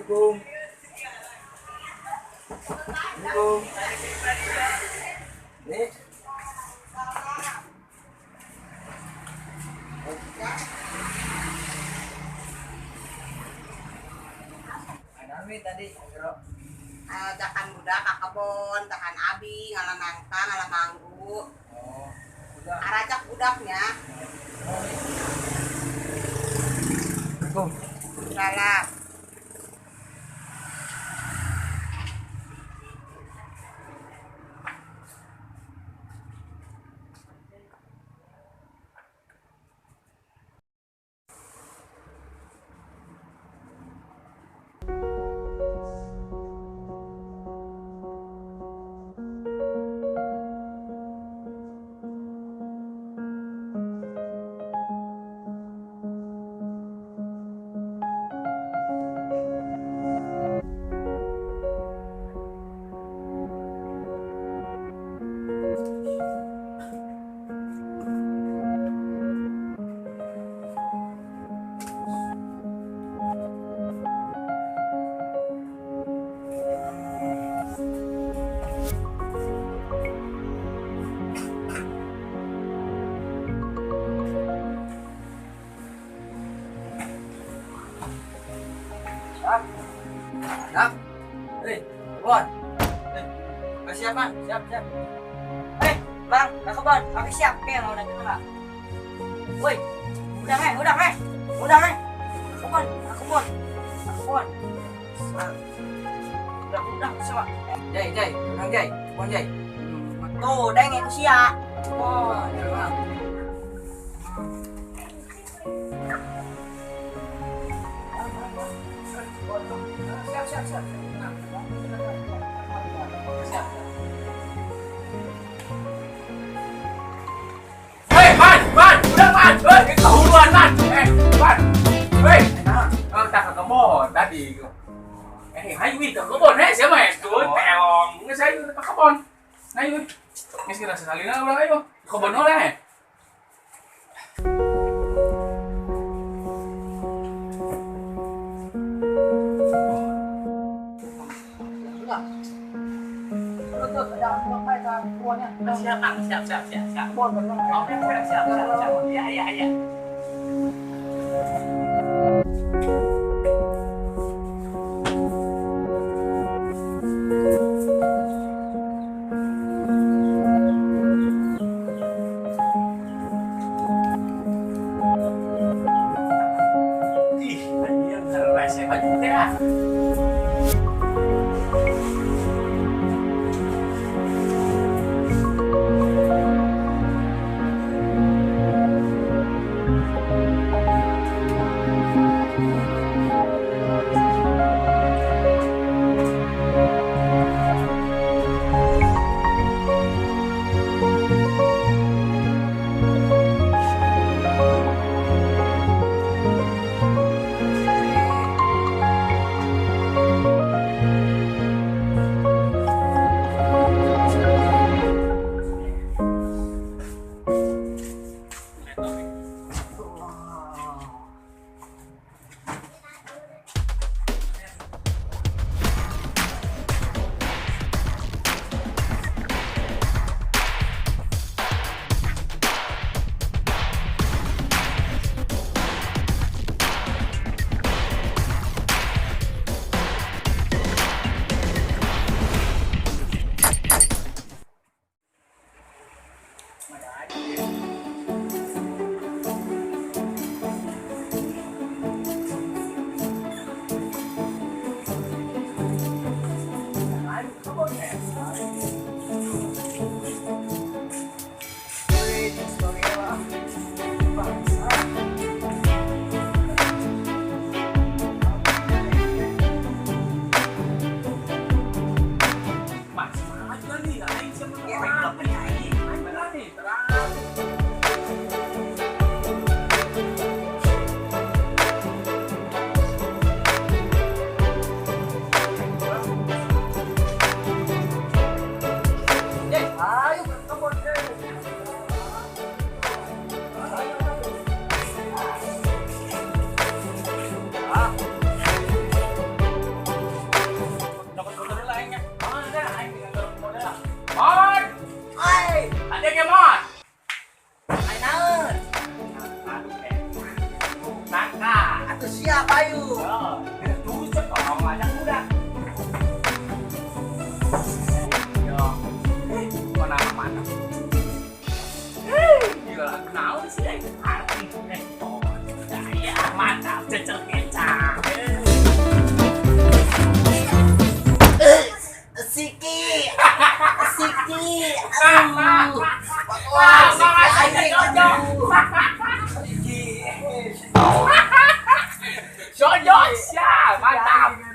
Assalamualaikum. Assalamualaikum. Nih. Ada mi tadi, Bro. Ajakan budak ka kebon, tahan abi, ngala nangka, ngala manggu. Oh, budak. Arajak budaknya. Assalamualaikum. Salam. Siap. Hei, kebon. Hei, siap, Man. Siap, siap. Hei, Bang, ke kebon. Oke, siap. Oke, mau nanti enggak? Woi, udah, eh, udah, eh. Udah, eh. Kebon, ke kebon. Ke kebon. Udah, udah, siap. Jai, Jai, Kang Jai, kebon Jai. Tuh, deng itu sia. Oh, ya, Bang. Siap, siap, siap. Siap. Hei, Man, Man, udah Man. Hei, kehuruan Man. Man. Hei. Tak ke kebon tadi. Hayu ke kebon heh, siapa ya? Tuh, telong. Geus hayu ke kebon. Hayu. Geus kira sasalina urang ayo. Ke kebon heula heh. Siap, Kang. Siap, siap, siap, siap. Oke, siap, siap, siap, siap. Iya, iya, iya. Ih, anjir, rese baju teh ah.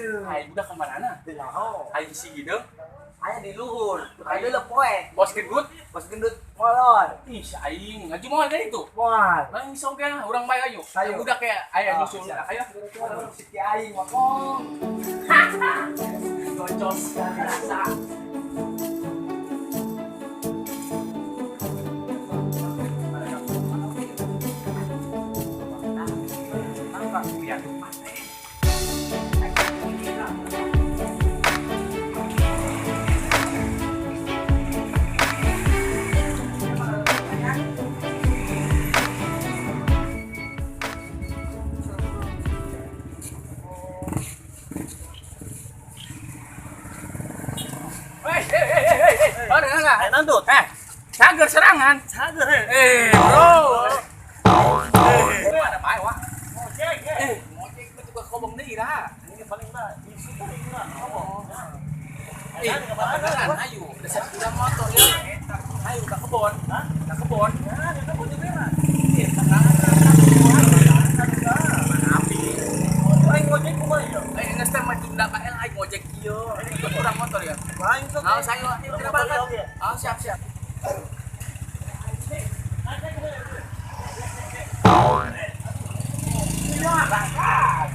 Aduh. Ai budak ka manana? Teu naon. Ai si hideung. Aya di luhur. Aya lepoe. Bos gendut, Bos gendut molor. Ih, aing ngaji moal ka itu. Moal. Langsung sok ya, urang bae ayo. Ayo. Budak ya, aya Oh, nyusul. siap. Ayo. Si aing makong. Gocos rasa. Hei, hei, hei, hei, hei. Oh, enggak. Nandut. Cager serangan. Cager. Bro. Ada bae wah. Ngojek itu ke kobong deui lah. Ini paling mah di situ ini lah. Beneran ayo. Dasar kuda motor ya. Ayo ke kebon. Hah? Ke kebon. Ya, di kebon juga. Iya, api. Aing ngojek kumaha ya? Aing geus teh mah tunda bae lah aing ngojek ieu. Kurang motor ya. Aing sok. Ah, saya ayo kita berangkat. Ah, siap, siap. Berangkat.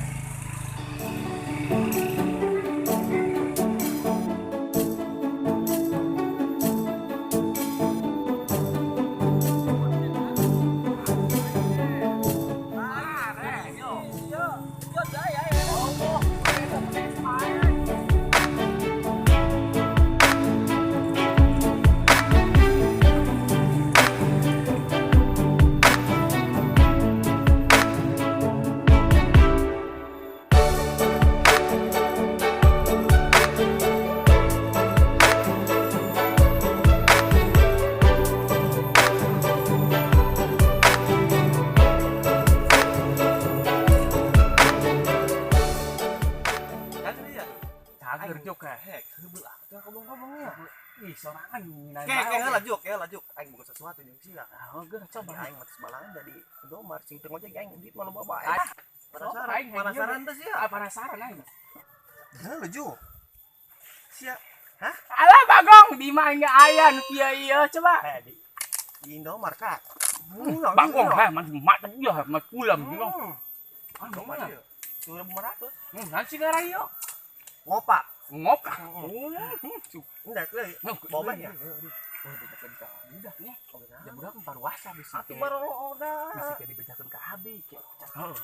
Cager jok Hek, heubeul atuh kobong-kobongnya. Ih, sorangan Ke heula juk, ke heula juk. Aing boga sesuatu jeung sia. Oh, geus coba. Aing mah balanja di Indomaret sing teu ngojek aing duit mah loba bae. Penasaran, penasaran teh sia. Ah, penasaran aing. Heula juk. Sia. Hah? Alah Bagong, di mah aing aya nu kieu ieu coba. Eh, di Indomaret kak. Bagong, heh, mah mak ieu mah pulang gitu. Ah, mana? 2.500. Nanti gara ieu. Ngopak. Ngopak. Enggak, euy. Bawa ya. Oh, dibejakeun ka budaknya. Ya budak paruasa bisi Atuh baru oda. Bisi teh dibejakeun ka abi kieu. Heeh.